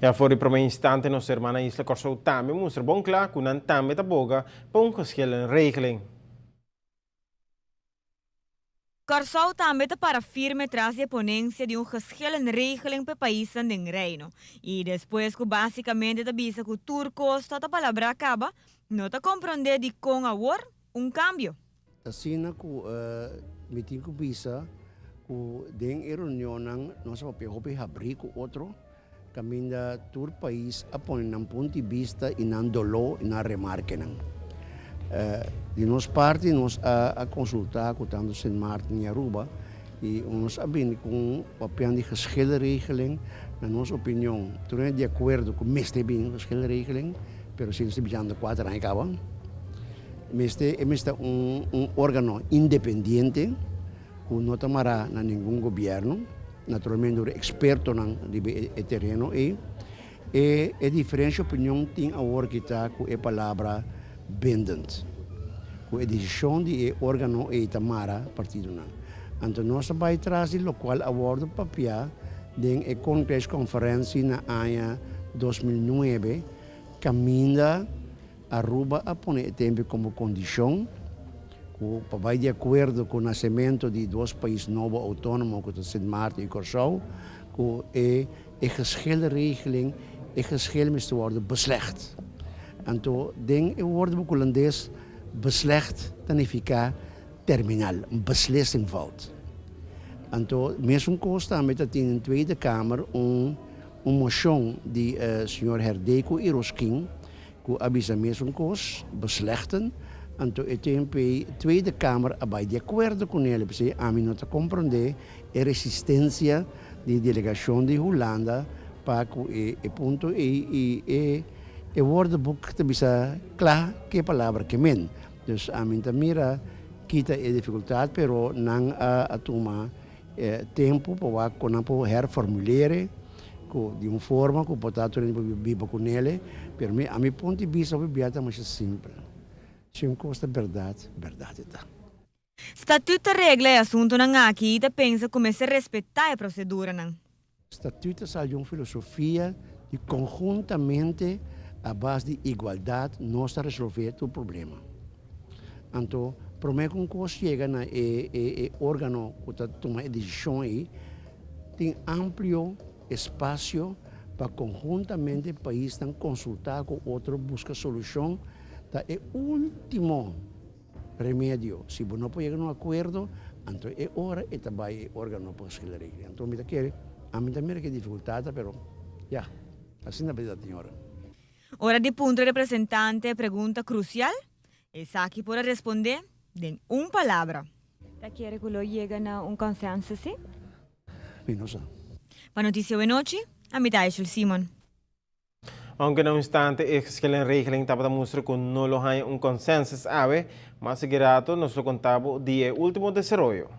Ya for di promé instante nos hermana isla Kòrsou tambe mustra bon kla ku nan tambe ta boga pa un geschillenregeling. Kòrsou tambe ta para firme tras di e ponensia di un geschillenregeling pa e paisnan den Reino. I despues ku básikamente ta bisa ku tur kos ta ta palabrá kaba, no ta komprondé dikon awor un kambio. Asina ku mi tin ku bisa ku den e reunionnan nos a papia hopi habrí ku otro, Kaminda tur pais a pone nan punt di bista i nan doló i nan remarkenan. Di nos parti nos a konsultá ku tantu Sint Maarten i Aruba i nos a bini ku un papian di geschillenregeling. Na nos opinion tur hende di akuerdo ku mester bini un geschillenregeling, pero si nos ta bisando kuater aña kaba. Mester e mester ta un órgano independiente. ku no ta mará na ningun gobièrnu, naturalmente dor ekspertonan riba e tereno ei. E e diferensha opinion tin awor ki ta ku e palabra bindend, ku e desishon di e órgano ei ta mara partidonan. Anto nos ta bai tras di lokual a wòrdu papiá den e Koninkrijksconferentie na aña 2009, kaminda Aruba a pone e tempu komo kondishon ku pa bai di akuerdo ku nasementu di dos pais nobo outónomo ku ta Sint Maarten i Kòrsou, ku e e geschilregeling, e geschil mester wòrdu beslecht. Anto den e woordenboek hulandes beslecht ta nifiká terminal, un beslissing valt. Anto mesun kos tambe ta tin den Tweede Kamer un un moshon di señor Herdé ku Iroskin ku a bisa mesun kos, beslechten, anto e tempu ei Tweede Kamer a bai di akuerdo ku nel, p'esei ami no ta komprondé e resistensia di delegashon di Hulanda pa ku e e punto ei i e e woordenboek ta bisa kla ke palabra ke men. Dus ami ta mira kita e difikultat pero nan a a tuma E tempu pa wak ku nan por herformulere ku di un forma ku por ta tur hende por biba ku nele, pero mi a mi punto di bista hopi bia ta masha simpel, si un kos ta bèrdat, bèrdat e ta. Statut ta regla e asuntunan aki i ta pensa ku mester respetá e proseduranan. Statut ta sali di un filosofia di konhuntamente a base di igualdat nos ta resolvé tur problema. Anto promé ku un kos yega na e e órgano ku ta tuma e desishon ei, tin amplio espasio pa konhuntamente paisnan konsultá ku otro buska solushon ta e último remedio. Si bo no por yega na un akuerdo, anto e ora e ta bai e órgano pa skila regla. Anto mi ta kere, ami ta mira ke difikultat ta, pero ya, asina ta tin ora. Ora di puntra representante e pregunta krusial, esaki por a respondé den un palabra. Ta kere ku lo yega na un konsensus si? Mi no sa. Pa Noticia Wenochi, ami ta Aishel Simon. Aunke na un instante e geschillenregeling tabata mustra ku no lo haña un consensus awe, mas sigui rato nos lo konta bo di e ultimo desaroyo.